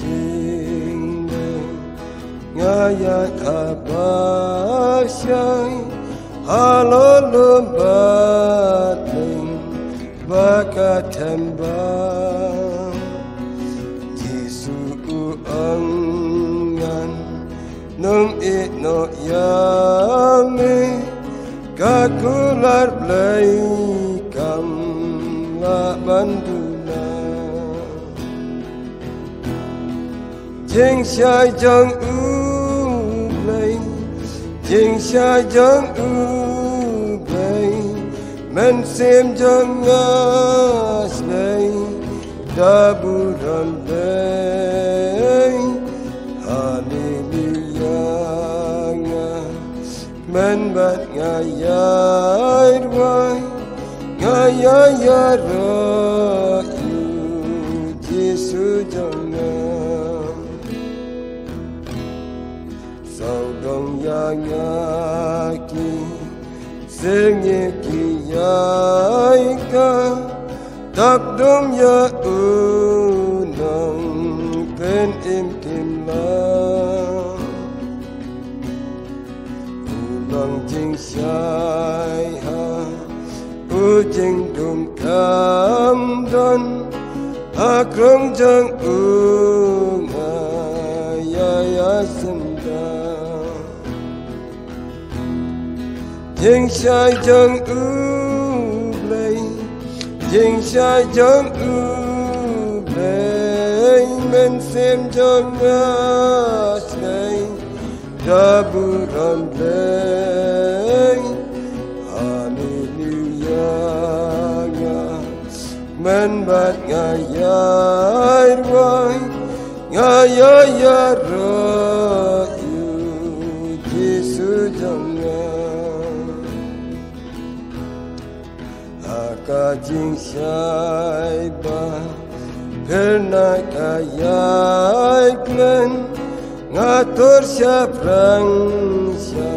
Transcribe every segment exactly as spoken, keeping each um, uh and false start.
Jing nga ïa ka ba shai halor lum bad ling ba ka themba. Jisu u ong ngan nong ïeit noh ïa me, ka kular Blei kam lah ban duna. Jingshai jong u Blei, jingshai jong u Blei, mynsiem jong nga shlei da burom Blei. Haleluya, nga kmen bad nga ïai rwai, nga ïai ïaroh ïa u Jisu jong nga. Sawdong ïa nga ki seng ïa ki ïai ka, tap dum ïa u nongpynim kim la. U long jingshai ha u jingdum kam don, ha krong jong u nga ïa ïa synda. Jingshai jong u Blei, jingshai jong u Blei, mynsiem jong nga shlei da burom Blei. Haleluya, nga kmen bad nga ïai rwai, nga ïai ïaroh ïa u Jisu jong nga. Ha ka jingshai ba pher na ka ïai kmen, nga tur shaphrang sha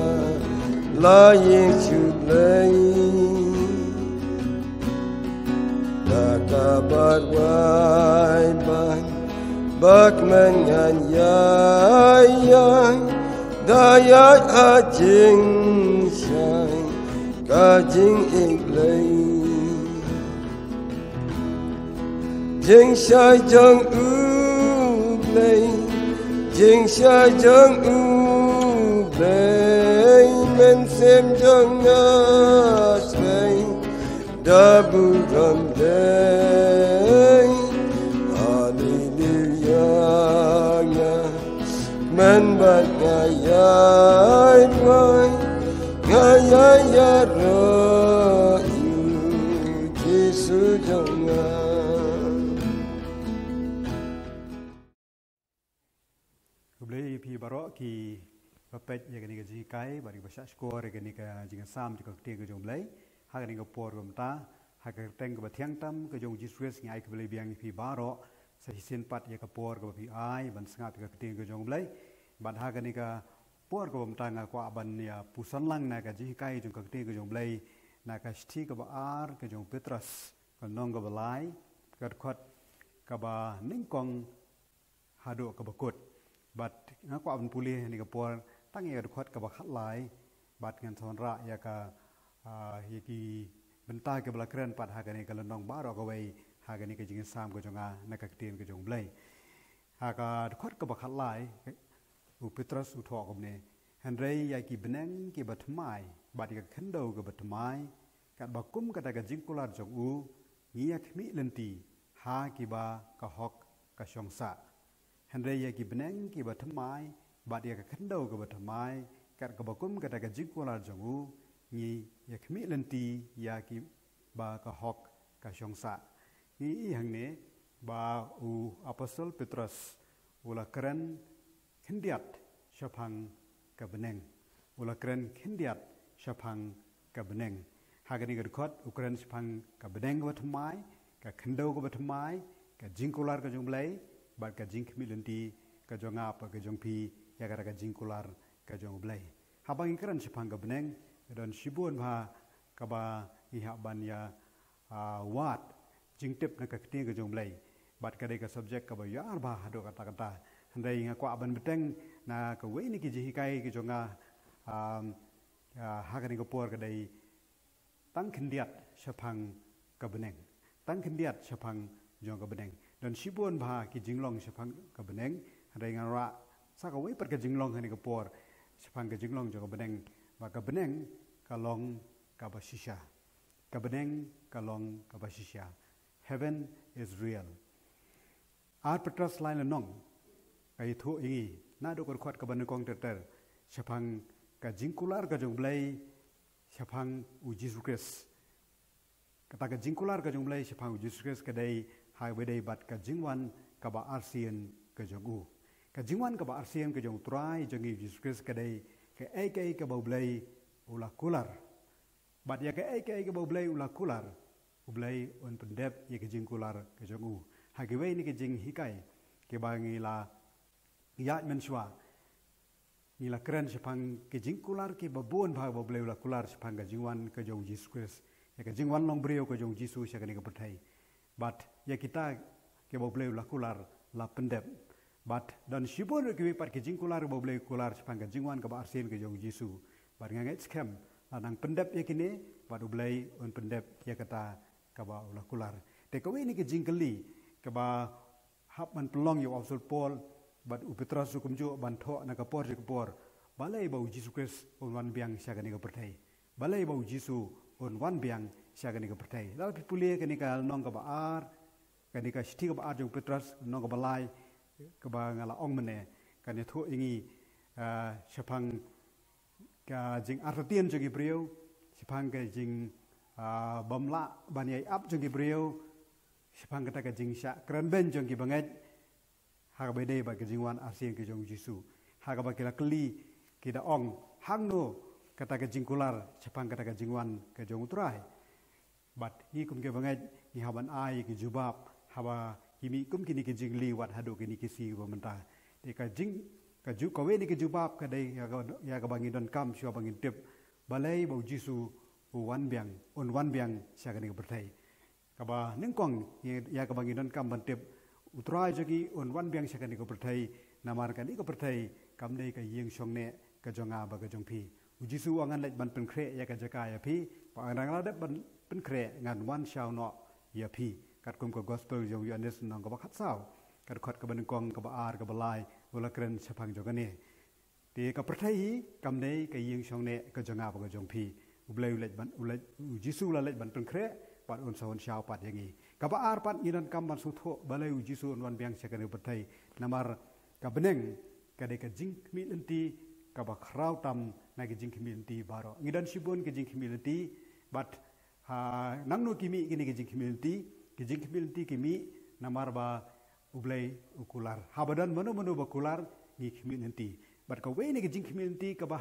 la ïing shu Blei. Da ka ba rwai ban ba kmen ngan ïai ïai, da ïai ha jingshai ka jingïeit Blei. Jingshai jong u Blei, jingshai jong u Blei, mynsiem jong nga shlei da burom Blei. Haleluya, nga kmen bad nga ïai rwai, nga ïai ïaroh ïa u Jisu jong nga. Khublei ïa phi baroh kiba peit ïa kane ka jinghikai bad kiba shahshkor ïa kane ka jingsam jong ka ktien ka jong u Blei ha kane ka por kaba mynta. Ha ka kyrteng kaba thiang tam ka jong u Jisu Khrist ngi ai khublei biang ïa phi baroh. Sa shisien pat ïa ka por kaba phi ai ban sngap ïa ka ktien ka jong u Blei. Bad ha kane ka por kaba mynta nga kwah ban ïa puson lang na ka jinghikai jong ka ktien ka jong u Blei, na ka shithi kaba ar ka jong u Petros, ka lynnong kaba lai, ka dkhot kaba nyngkong haduh kaba kut. Bad nga kwah ban pule ha kane ka por tang ïa ka dkhot kaba khatlai, bad ngan sa wanrah ïa ka, ah, ïa ki bynta kiba la kren pat ha kane ka lynnong baroh kawei ha kane ka jingsam ka jong nga na ka ktien ka jong u Blei. Ha ka dkhot kaba khatlai, u Petros u thoh kumne: Hynrei ïa ki bneng kiba thymmai bad ïa ka khyndew kaba thymmai, katba kum kata ka jingkular jong u, ngi ïa khmih lynti ha kiba ka hok ka shong sah. Hynrei ïa ki bneng kiba thymmai bad ïa ka khyndew kaba thymmai, katba kum kata ka jingkular jong u, ngi ïa khmih lynti ïa kiba ka hok ka shong sah. Ngi i hangne ba u apostol Petros u la kren khyndiat shaphang ka bneng. U la kren khyndiat shaphang ka bneng. Ha kane ka dkhot u kren shaphang ka bneng kaba thymmai, ka khyndew kaba thymmai, ka jingkular ka jong u Blei, bad ka jingkhmih lynti ka jong nga bad ka jong phi ïa kata ka jingkular ka jong u Blei. Haba ngi kren shaphang ka bneng, ka don shibun bha kaba ngi hap ban ïa, ah, wad jingtip na ka ktien ka jong u Blei. Bad ka dei ka subject kaba ïar bha haduh katta katta. Hynrei nga kwah ban bteng na kawei na ki jinghikai ki jong nga, um, uh, ha kane ka por ka dei tang khyndiat shaphang ka bneng. Tang khyndiat shaphang jong ka bneng. Don shibun bha ki jinglong shaphang ka bneng. Hynrei ngan rah sa kawei pat ka jinglong ha kane ka por shaphang ka jinglong jong ka bneng. Ba ka bneng ka long kaba shisha. Ka bneng ka long kaba shisha. Heaven is real. Ar Petros lai lynnong ka ïathuh ïa ngi naduh ka dkhot kaba nyngkong ter ter shaphang ka jingkular ka jong U Blei shaphang U Jisu Khrist. Kata ka jingkular ka jong U Blei shaphang U Jisu Khrist ka dei ha kaba ïadei bad ka jingwan kaba arsien ka jong u. Ka jingwan kaba arsien ka jong U Trai jong ngi U Jisu Khrist ka dei kaei kaei kaba U Blei u la kular. Bad ïa kaei kaei kaba U Blei u la kular, U Blei un pyndep ïa ka jingkular ka jong u. Ha kiwei na ki jinghikai kiba ngi la ïaid mynshuwa, ngi la kren shaphang ki jingkular kiba bun bha ba U Blei u la kular shaphang ka jingwan ka jong U Jisu Khrist, ïa ka jingwan long briew ka jong U Jisu sha kane ka pyrthei. Bad ïa kita kiba U Blei u la kular la pyndep. Bad don shibun ruh kiwei pat ki jingkular ba U Blei u kular shaphang ka jingwan kaba arsien ka jong U Jisu. Bad nga ngeit skhem la nang pyndep ïa kine, bad U Blei un pyndep ïa kata kaba u la kular. Te kawei na ki jingkylli kaba hap ban pynlong ïa u Apostol Paul bad u Petros ruh kumjuh ban thoh na ka por sha ka por, balei ba U Jisu Khrist un wan biang sha kane ka pyrthei? Balei ba U Jisu un wan biang sha kane ka pyrthei? Lada phi pule kane ka lynnong kaba ar, kane ka shithi kaba ar jong u Petros, lynnong kaba lai, kaba nga la ong mynne, kan ïathuh ïa ngi, ah, shaphang ka jingartatien jong ki briew, shaphang ka jing, ah, bym lah ban ïai ap jong ki briew, shaphang kata ka jingshah kren beiñ jong ki bangeit, ha kaba ïadei bad ka jingwan arsien ka jong U Jisu. Ha kaba ki la kylli, ki da ong, hangno kata ka jingkular shaphang kata ka jingwan ka jong U Trai? Bad ngi kum ki bangeit ngi hap ban ai ki jubab haba ki mih kum kine ki jingkylli wat haduh kine ki sngi ba mynta. Te ka jing, ka ju, kawei na ki jubab ka dei ïa ka, ïa kaba ngi donkam shuwa ba ngin tip balei ba U Jisu u wan biang, un wan biang sha kane ka pyrthei. Kaba nyngkong, ïa kaba ngi donkam ban tip, U Trai jong ngi un wan biang sha kane ka pyrthei, namar kane ka pyrthei kam dei ka ïing shongneh ka jong nga bad ka jong phi. U Jisu u ong ngan leit ban pynkhreh ïa ka jaka ïa phi, bad haba nga la dep ban pynkhreh ngan wan shaw noh ïa phi. Katkum ka gospel jong u Ïoannis lynnong kaba khatsaw, ka dkhot kaba nyngkong, kaba ar, kaba lai, u la kren shaphang jong kane. Te ka pyrthei hi kam dei ka ïing shongneh ka jong nga bad ka jong phi. U Blei u leit ban, u leit, U Jisu u la leit ban pynkhreh, bad un sa wan shaw pat ïa ngi. Kaba ar pat ngi donkam ban sngewthuh balei U Jisu un wan biang sha kane ka pyrthei. Namar ka bneng ka dei ka jingkhmih lynti kaba khraw tam na ki jingkhmih lynti baroh. Ngi don shibun ki jingkhmih lynti, bad ha nangno ki mih kine ki jingkhmih lynti? Ki jingkhmih lynti ki mih namar ba U Blei u kular. Haba don mano mano ba kular, ngi khmih lynti. Bad kawei na ki jingkhmih lynti kaba,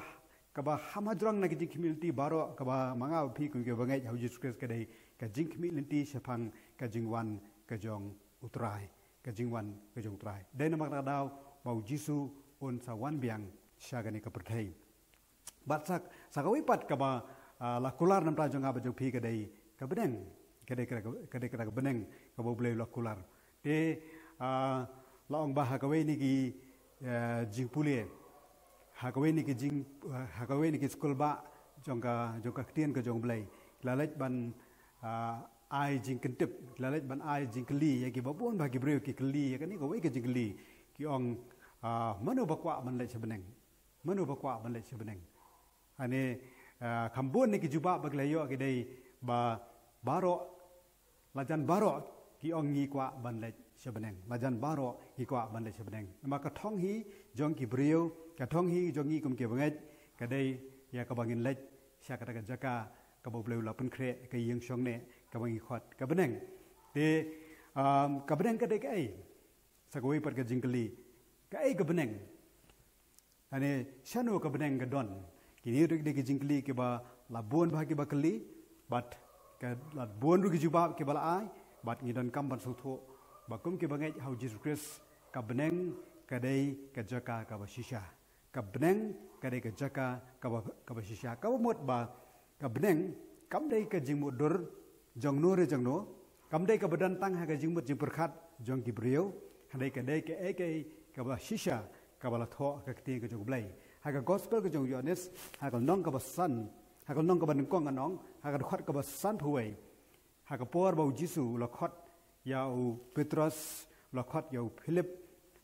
kaba ha majrong na ki jingkhmih lynti baroh, kaba ma nga bad phi kum ki bangeit ha U Jisu Khrist ka dei ka jingkhmih lynti shaphang ka jingwan ka jong U Trai. Ka jingwan ka jong U Trai. Dei namar kata ka daw ba U Jisu un sa wan biang sha kane ka pyrthei. Bad sa, sa kawei pat kaba, ah, la kular na bynta jong nga bad jong phi ka dei ka bneng. Ka dei, ka dei, ka dei ka bneng kaba U Blei u la kular. Te, ah, la ong ba ha kawei na ki, eh, jingpule, ha kawei na ki jing, ha kawei na ki skulbah jong ka, jong ka ktien ka jong U Blei, la leit ban, ah, ai jingkyntip, la leit ban ai jingkylli ïa kiba bun bha ki briew, ki kylli ïa kane kawei ka jingkylli, ki ong, ah, mano ba kwah ban leit sha bneng? Mano ba kwah ban leit sha bneng? Ane, ah, kham bun na ki jubab ba ki la ïoh ki dei ba baroh, lajan baroh ki ong ngi kwah ban leit sha bneng. Lajan baroh ngi kwah ban leit sha bneng. Namar ka thong hi jong ki briew, ka thong hi jong ngi kum ki bangeit, ka dei ïa kaba ngin leit sha kata ka jaka kaba U Blei u la pynkhreh, ka ïing shongneh kaba ngi khot ka bneng. Te, um, ka bneng ka dei kaei? Sa kawei pat ka jingkylli. Kaei ka bneng? Ane shano ka bneng ka don? Kine ruh ki dei ki jingkylli kiba la bun bha kiba kylli, bad ka la bun ruh ki jubab kiba la ai, bad ngi donkam ban sngewthuh ba kum ki bangeit ha U Jisu Khrist, ka bneng ka dei ka jaka kaba shisha. Ka bneng ka dei ka jaka kaba, kaba shisha. Kaba mut ba ka bneng kam dei ka jingmutdur jong no re jong no, kam dei kaba don tang ha ka jingmut jingpyrkhat jong ki briew, hynrei ka dei kaei kaei kaba shisha kaba la thoh ha ka ktien ka jong U Blei. Ha ka gospel ka jong u Ïoannis, ha ka lynnong kaba san, ha ka lynnong kaba nyngkong, ka ong, ha ka dkhot kaba sanphew wei. Ha ka por ba U Jisu u la khot ïa u Petros, u la khot ïa u Philip,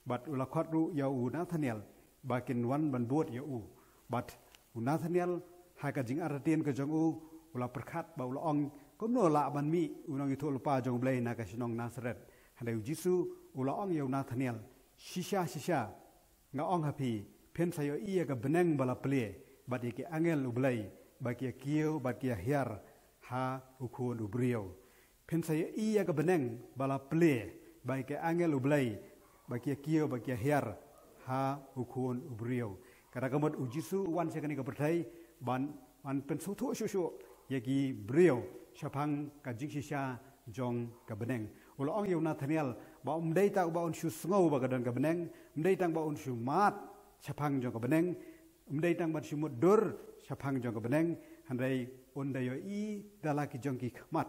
bad u la khot ruh ïa u Nathaniel, ba kin wan ban bud ïa u. Bad u Nathaniel, ha ka jingartatien ka jong u, u la pyrkhat bad u la ong, kumno lah ban mih u nongïathuhlypa jong U Blei na ka shnong Nasaret. Hynrei U Jisu u la ong ïa u Nathaniel, shisha shisha nga ong ha phi, phin sa ïohi ïa ka bneng ba la plie, bad ïa ki angel U Blei ba ki ïa kiew bad ki ïa hiar ha U Khun u briew. Phin sa ïohi ïa ka bneng ba la plie, bad ïa ki angel U Blei ba ki ïa kiew bad ki ïa hiar ha U Khun u briew. Kata ka mut U Jisu u wan sha kane ka pyrthei ban, ban pynsngewthuh shuh shuh ïa ki briew shaphang ka jingshisha jong ka bneng. U la ong ïa u Nathaniel ba ym dei tang ba un shu sngew ba ka don ka bneng, ym dei tang ba un shu mad shaphang jong ka bneng, ym dei tang ban shu mutdur shaphang jong ka bneng, hynrei un da ïohi da la ki jong ki khmat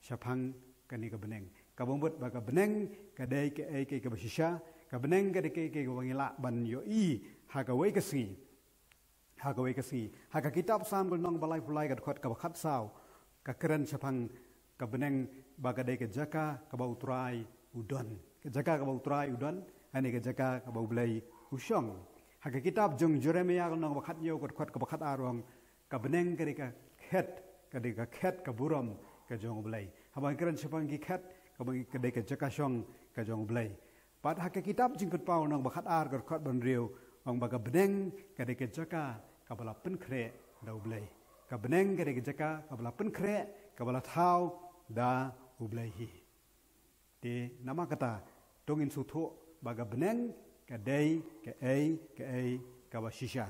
shaphang kane ka bneng. Kaba mut ba ka bneng ka dei kaei kaei kaba shisha, ka bneng ka dei kaei kaei kaba ngi lah ban ïohi ha kawei ka sngi. Ha kawei ka sngi. Ha ka kitab Salm ka lynnong ba laiphew lai, ka dkhot kaba khatsaw, ka kren shaphang ka bneng ba ka dei ka jaka kaba U Trai u don. Ka jaka kaba U Trai u don, hangne ka jaka kaba U Blei u shong. Ha ka kitab jong u Jeremaïah ka lynnong ba khathynñiew, ka dkhot kaba khatar, u ong, ka bneng ka dei ka khet, ka dei ka khet ka burom ka jong U Blei. Haba ngi kren shaphang ki khet, ka bneng ka dei ka jaka shong ka jong U Blei. Bad ha ka kitab Jingpynpaw lynnong ba khatar, ka dkhot ba hynriew, u ong ba ka bneng ka dei ka jaka kaba la pynkhreh da U Blei. Ka bneng ka dei ka jaka kaba la pynkhreh, kaba la thaw da U Blei hi. Te namar kata, to ngin sngewthuh ba ka bneng ka dei kaei kaei kaba shisha.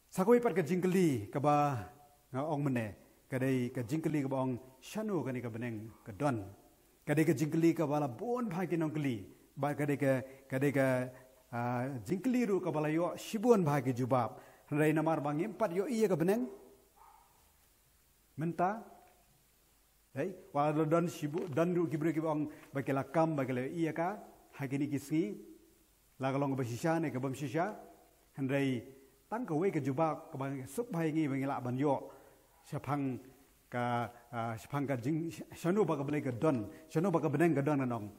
Sa kawei pat ka jingkylli kaba nga ong mynne, ka dei ka jingkylli kaba ong, shano kane ka bneng ka don? Ka dei ka jingkylli kaba la bun bha ki nongkylli, bad ka dei ka, ka dei ka, ah, jingkylli ruh kaba la ïoh shibun bha ki jubab. Hynrei namar ba ngim pat ïohi ïa ka bneng mynta, hei, wat la don shibun, don ruh ki briew kiba ong ba ki la kam, ba ki la ïohi ïa ka ha kine ki sngi, la ka long kaba shisha ne kaba ym shisha. Hynrei tang kawei ka jubab kaba suk bha ïa ngi ba ngi lah ban ïoh shaphang ka, ah, shaphang ka jing, shano ba ka Blei ka don, shano ba ka bneng ka don, nga ong.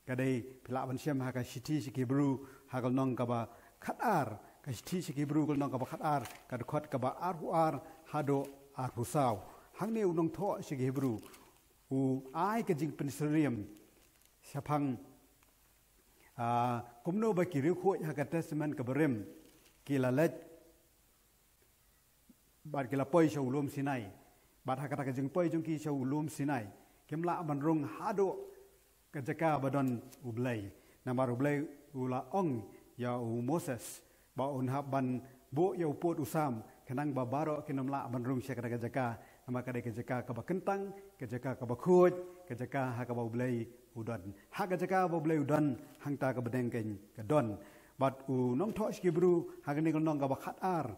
Ka dei, phi lah ban shem ha ka shithi sha ki Hebru, ha ka lynnong kaba khatar, ka shithi sha ki Hebru ka lynnong kaba khatar, ka dkhot kaba arphew ar haduh arphew saw. Hangne u nongthoh sha ki Hebru u ai ka jingpynsyriem shaphang, ah, kumno ba ki riewkhuid ha ka Testament kaba rim ki la leit bad ki la poi sha u lum Sinai. Bad ha kata ka jingpoi jong ki sha u lum Sinai, kim lah ban rung haduh ka jaka ba don U Blei. Namar U Blei u la ong ïa u Moses ba un hap ban buh ïa u pud u sam, khnang ba baroh kin ym lah ban rung sha kata ka jaka. Namar ka dei ka jaka kaba kyntang, ka jaka kaba khuid, ka jaka ha kaba U Blei u don. Ha ka jaka ba U Blei u don, hangta ka bneng kan ka don. Bad u nongthoh sha ki Hebru, ha kane ka lynnong kaba khatar,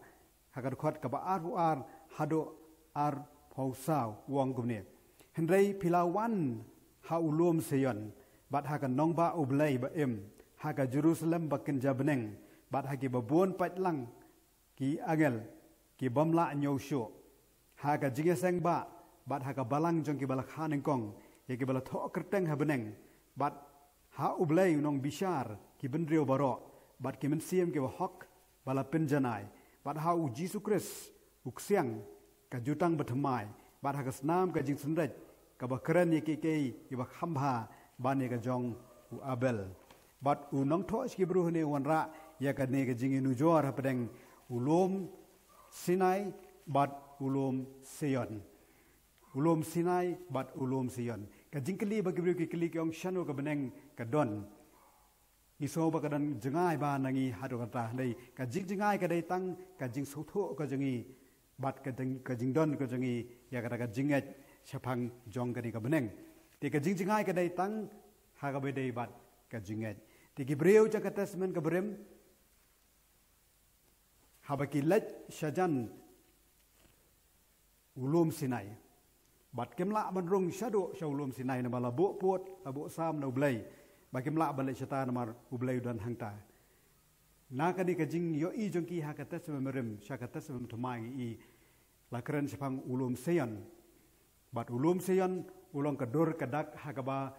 ha ka dkhot kaba arphew ar haduh arphew saw, u ong kumne: Hynrei phi la wan ha u lum Sion, bad ha ka nongbah U Blei ba im, ha ka Jerusalem ba kynja bneng, bad ha kiba bun paidlang ki angel ki bym lah ñiew shuh, ha ka jingïaseng bah, bad ha ka balang jong kiba la kha nyngkong, ïa kiba la thoh kyrteng ha bneng, bad ha U Blei u nongbishar ki bynriew baroh, bad ki mynsiem kiba hok ba la pynjanai, bad ha U Jisu Khrist u ksiang, ka jutang bathymmai, bad ha ka snam ka jingsynreit kaba kren ïa kiei kiei kiba kham bha ban ïa ka jong u Abel. Bad u nongthoh sha ki Hebru hangne u wanrah ïa kane ka jingïanujor hapdeng u lum Sinai bad u lum Sion. U lum Sinai bad u lum Sion. Ka jingkylli ba ki briew ki kylli ki ong, shano ka bneng ka don? Ngi sngew ba ka don jngai bha na ngi haduh katta, hynrei ka jingjngai ka dei tang ka jingsngewthuh ka jong ngi bad ka jing, ka jingdon ka jong ngi ïa kata ka jingngeit shaphang jong kane ka bneng. Te ka jingjngai ka dei tang ha kaba dei bad ka jingngeit. Te ki briew jong ka Testament kaba rim, haba ki leit shajan u lum Sinai, Bad kim lah ban rung shaduh sha u lum Sinai namar la buh pud, la buh sam na u Blei. Bad kim lah ban leit shata namar u Blei u don hangta. Na kane ka jingïohi jong ki ha ka Testament Barim sha ka Testament Thymmai ngi i la kren shaphang u lum Sion. Bad u lum Sion u long ka dur ka dak ha kaba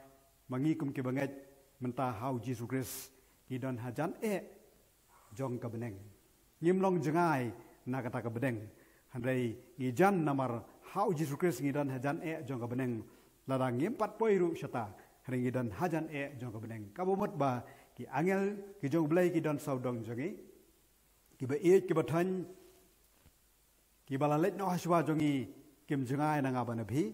ma ngi kum ki bangeit mynta ha u Jisu Khrist ngi don hajan eh jong ka bneng. Ngim long jngai na kata ka bneng. Hynrei ngi jan namar ha u Jisu Khrist ngi don hajan eh jong ka bneng. Lada ngim pat poi ruh shata, hynrei ngi don hajan eh jong ka bneng. Kaba mut ba ki angel ki jong u Blei ki don sawdong jong ngi, kiba ïeit kiba thaiñ, kiba la leit noh hashwa jong ngi, kim jngai na nga bad na phi,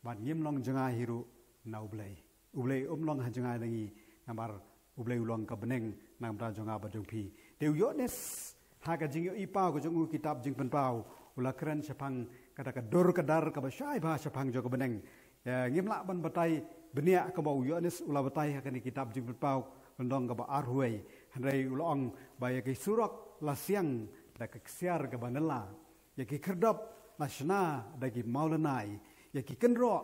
bad ngim long jngai hi ruh na u Blei. U Blei um long ha jngai na ngi namar u Blei u long ka bneng na ka bynta jong nga bad jong phi. Te u Ïoannis ha ka jingïohi paw ka jong u, kitab Jingpynpaw, u la kren shaphang kata ka dur ka dar kaba shai bha shaphang jong ka bneng. Ngim lah ban batai bniah kaba u Ïoannis u la batai ha kane ka kitab Jingpynpaw lynnong kaba arphew wei. Hynrei u la ong ba ïa ki surok la siang da ka ksiar kaba nylla, ïa ki khyrdop la shna da ki mawlynnai, ïa ki kynroh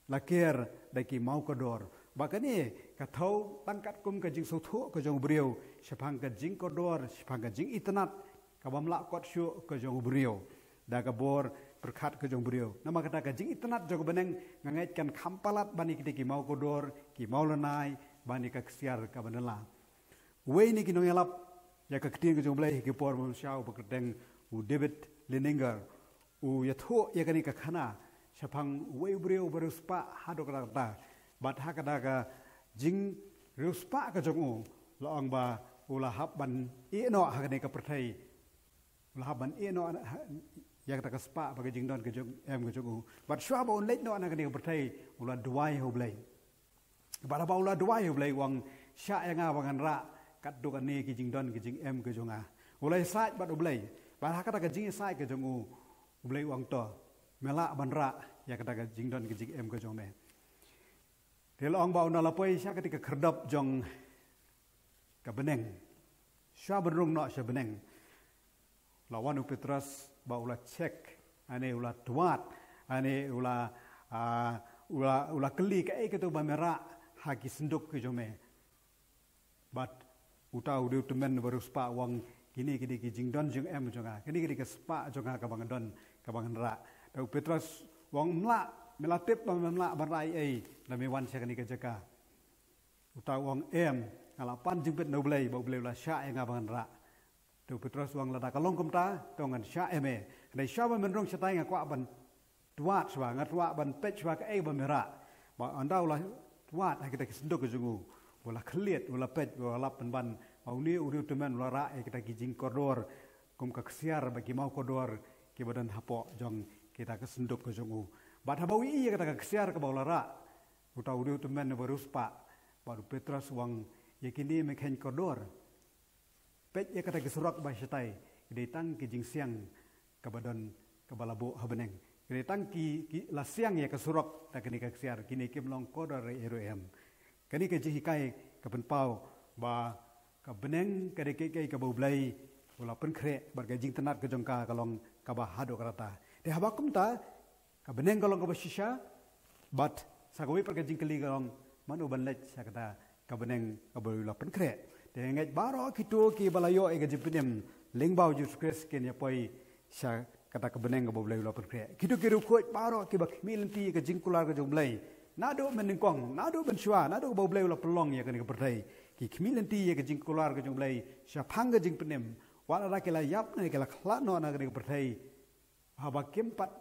la ker da ki mawkordor. Ba kane ka thew tang katkum ka jingsngewthuh ka jong u briew shaphang ka jingkordor, shaphang ka jingitynnad kabym lah kot shuh ka jong u briew, da ka bor pyrkhat ka jong u briew. Namar kata ka jingitynnad jong ka bneng nga ngeit kan kham palat ban ïa kita ki mawkordor, ki mawlynnai, ban ïa ka ksiar kaba nylla. Uwei na ki nongïalap ïa ka ktien ka jong u Blei ha ki por mynshwa, uba kyrteng u David Lindinger, u ïathuh ïa kane ka khana shaphang uwei u briew uba riewspah haduh katta katta. Bad ha kata ka jingriewspah ka jong u, la ong ba u la hap ban ïeh noh ha kane ka pyrthei. U la hap ban ïeh noh ïa kata ka spah bad ka jingdon ka jong em ka jong u. Bad shuwa ba un leit noh na kane ka pyrthei, u la duwai ha u Blei. Bad haba u la duwai ha u Blei, u ong, shah ïa nga ba ngan rah katto katne ki jingdon ki jingem ka jong nga. U la ïasaid bad u Blei. Bad ha kata ka jingïasaid ka jong u, u Blei u ong, to, me lah ban rah ïa kata ka jingdon ki jingem ka jong me. Te la ong ba ynda la poi sha kata ka khyrdop jong ka bneng, shuwa ban rung noh sha bneng, la wan u Petros ba u la check, ane u la twad, ane u la, ah, u la, u la kylli kaei kato ba me rah ha ki synduk ki jong me. Bad uta u dei u tymmen ba riewspah u ong, kine ki dei ki jingdon jingem jong nga, kine ki dei ka spah jong nga kaba nga don, kaba ngan rah. Te u Petros u ong, ym lah, me la tip ba mem lah ban rah ei ei lada me wan sha kane ka jaka. Uta u ong, em, nga la pan jingbit na u Blei ba u Blei u la shah ïa nga ba ngan rah. Te u Petros u ong, lada ka long kumta, to ngan shah ïa me. Hynrei shuwa ba men rung shatai nga kwah ban twad shuwa, nga kwah ban peit shuwa kaei ba me rah. Bad ynda u la twad ha kita ki synduk ka jong u, u la khylliat, u la peit, u la lap pynban ba une u dei u tymmen u la rah ïa kita ki jingkordor kum ka ksiar bad ki mawkordor kiba don hapoh jong kita ki synduk ka jong u. Bad haba u ïohi ïa kata ka ksiar kaba u la rah, uta u dei u tymmen uba riewspah, bad u Petros u ong, ïa kine me kheiñ kordor, peit ïa kata ki surok ba shatai, ki dei tang ki jingsiang kaba don, kaba la buh ha bneng. Ki dei tang ki, ki la siang ïa ka surok da kane ka ksiar, kine kim long kordor ei ei ruh em. Kane ka jinghikai ka pynpaw ba ka bneng ka dei kaei kaei kaba u Blei u la pynkhreh, bad ka jingtynnad ka jong ka ka long kaba haduh katta. Te haba kumta, ka bneng ka long kaba shisha, bad sa kawei pat ka jingkylli ka long, mano ban leit sha kata ka bneng kaba u Blei u la pynkhreh? Te nga ngeit baroh kito kiba la ïoh ïa ka jingpynim lyngba u Jisu Khrist kin ïa poi sha kata ka bneng kaba u Blei u la pynkhreh. Kito ki riewkhuid baroh kiba khmih lynti ïa ka jingkular ka jong u Blei, naduh mynnyngkong, naduh mynshuwa, naduh ba u Blei u la pynlong ïa kane ka pyrthei, ki khmih lynti ïa ka jingkular ka jong u Blei shaphang ka jingpynim. Wat lada ki la ïap ne ki la khlad noh na kane ka pyrthei, haba kim pat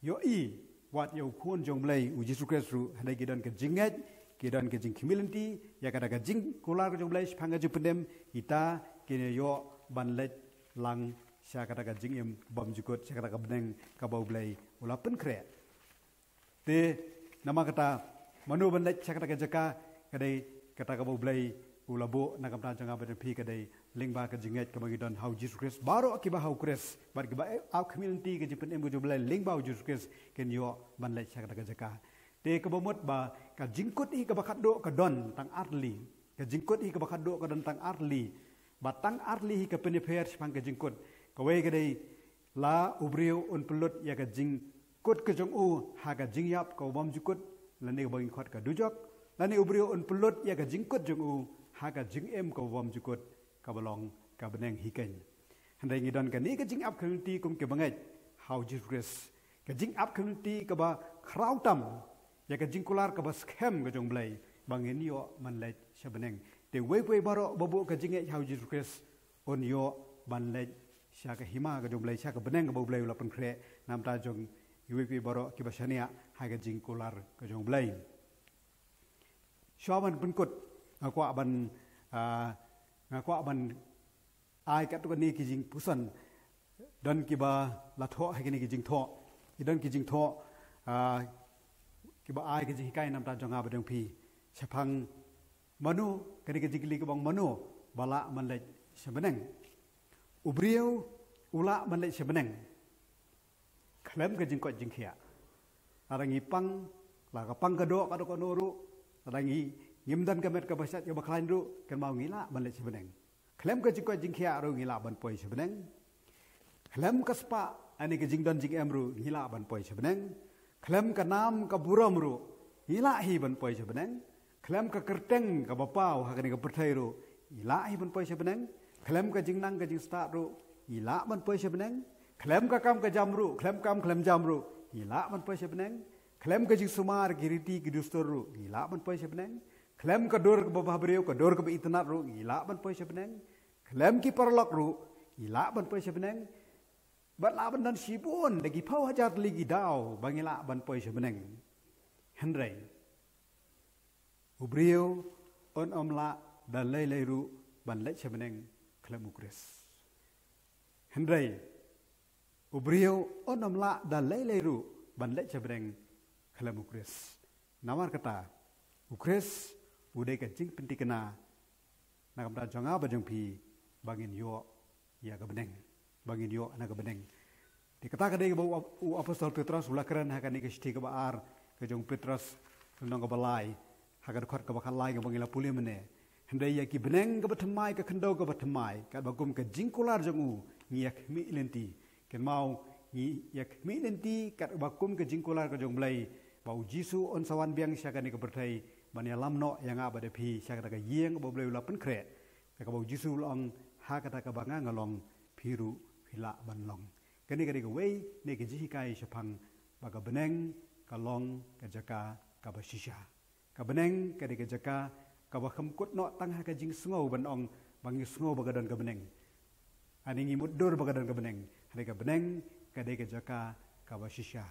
ïohi wat ïa u Khun jong u Blei u Jisu Khrist ruh, hynrei ki don ka jingngeit, ki don ka jingkhmih lynti ïa kata ka jingkular ka jong u Blei shaphang ka jingpynim, kita kin ïoh ban leit lang sha kata ka jingim bymjukut, sha kata ka bneng kaba u Blei u la pynkhreh. Te namar kata, mano ban leit sha kata ka jaka, ka dei kata kaba u Blei u la buh na ka bynta jong nga bad jong phi, ka dei lyngba ka jingngeit kaba ngi don ha u Jisu Khrist. Baroh kiba ha u Khrist bad kiba ap khmih lynti ka jingpynim ka jong u Blei lyngba u Jisu Khrist kin ïoh ban leit sha kata ka jaka. Te kaba mut ba ka jingkut hi kaba khatduh ka don tang artylli. Ka jingkut hi kaba khatduh ka don tang artylli. Bad tang artylli hi ka pynïapher shaphang ka jingkut. Kawei ka dei, la u briew un pynlut ïa ka jing kut ka jong u ha ka jingïap kaba bymjukut, lane kaba ngi khot ka dujok, lane u briew un pynlut ïa ka jingkut jong u ha ka jingim kaba bymjukut, kaba long ka bneng hi keiñ. Hynrei ngi don kane ka jingap khmih lynti kum ki bangeit ha u Jisu Khrist, ka jingap khmih lynti kaba khraw tam ïa ka jingkular kaba skhem ka jong U Blei, ba ngin ïoh ban leit sha bneng. Te uwei pa uwei baroh ba buh ka jingngeit ha u Jisu Khrist un ïoh ban leit sha ka hima ka jong U Blei, sha ka bneng kaba U Blei u la pynkhreh na ka bynta jong iwei pa iwei baroh kiba shaniah ha ka jingkular ka jong U Blei. Shuwa ban pynkut, nga kwah ban, ah, nga kwah ban ai katto katne ki jingpuson. Don kiba la thoh ha kine ki jingthoh. Ki don ki jingthoh, ah, kiba ai ki jinghikai na ka bynta jong nga bad jong phi shaphang mano, kane ka jingkylli kaba ong mano ba lah ban leit sha bneng. U briew u lah ban leit sha bneng khlem ka jingkoit jingkhiah. Lada ngi pang, la ka pang ka doh, ka doh ka noh ruh, lada ngi ngim don ka met kaba shait kaba khlaiñ ruh, kynmaw ngi lah ban leit sha bneng. Khlem ka jingkoit jingkhiah ruh ngi lah ban poi sha bneng. Khlem ka spah, lane ka jingdon jingem ruh ngi lah ban poi sha bneng. Khlem ka nam ka burom ruh ngi lah hi ban poi sha bneng. Khlem ka kyrteng kaba paw ha kane ka pyrthei ruh ngi lah hi ban poi sha bneng. Khlem ka jingnang ka jingstad ruh ngi lah ban poi sha bneng. Khlem ka kam ka jam ruh, khlem kam khlem jam ruh ngi lah ban poi sha bneng. Khlem ka jingsumar ki riti ki dustur ruh ngi lah ban poi sha bneng. Khlem ka dur kaba bhabriew, ka dur kaba itynnad ruh ngi lah ban poi sha bneng. Khlem ki paralok ruh ngi lah ban poi sha bneng. Bad lah ban don shibun da ki phew hajar tylli ki daw ba ngi lah ban poi sha bneng. Hynrei u briew un ym lah da lei lei ruh ban leit sha bneng khlem U Khrist. Hynrei u briew un ym lah da lei lei ruh ban leit sha bneng khlem U Khrist. Namar kata, U Khrist u dei ka jingpyntikna na ka bynta jong nga bad jong phi ba ngin ïoh ïa ka bneng, ba ngin ïoh na ka bneng. Te kata ka dei kaba u ap-, u apostol Petros u la kren ha kane ka shithi kaba ar ka jong u Petros, lynnong kaba lai, ha ka dkhot kaba khatlai kaba ngi la pule mynne. Hynrei ïa ki bneng kiba thymmai, ka khyndew kaba thymmai, katba kum ka jingkular jong u ngi ïa khmih lynti. Kynmaw, ngi ïa khmih lynti katba kum ka jingkular ka jong U Blei, ba U Jisu un sa wan biang sha kane ka pyrthei ban ïalam noh ïa nga bad ïa phi sha kata ka ïing ba U Blei u la pynkhreh, kaba U Jisu u la ong, ha kata kaba nga nga long, phi ruh phi lah ban long. Kane ka dei kawei na ki jinghikai shaphang ba ka bneng ka long ka jaka kaba shisha. Ka bneng ka dei ka jaka kaba kham kut noh tang ha ka jingsngew ban ong ba ngi sngew ba ka don ka bneng, lane ngi mutdur ba ka don ka bneng. Hynrei ka bneng ka dei ka jaka kaba shisha.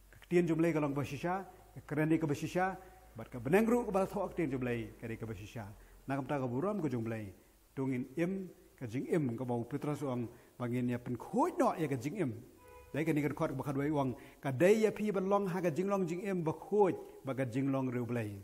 Ka ktien jong U Blei ka long kaba shisha, ka kren dei kaba shisha, bad ka bneng ruh kaba la thoh ha ka ktien jong U Blei ka dei kaba shisha. Na ka bynta ka burom ka jong U Blei, to ngin im ka jingim kaba u Petros u ong ba ngin ïa pynkhuid noh ïa ka jingim. Dei kane ka dkhot kaba khatwei u ong, ka dei ïa phi ban long ha ka jinglong jingim bakhuid bad ka jinglong riewblei.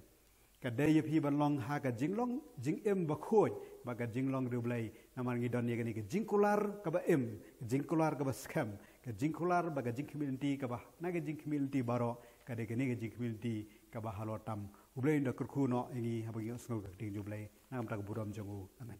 Ka dei ïa phi ban long ha ka jinglong jingim bakhuid bad ka jinglong riewblei. Namar ngi don ïa kane ka jingkular kaba im, ka jingkular kaba skhem, ka jingkular bad ka jingkhmih lynti kaba, na ka jingkhmih lynti baroh ka dei kane ka jingkhmih lynti kaba halor tam. U Blei un da kyrkhu noh ïa ngi haba ngi ïohsngew ka ktien jong U Blei. Na ka bynta ka burom jong u. Amen.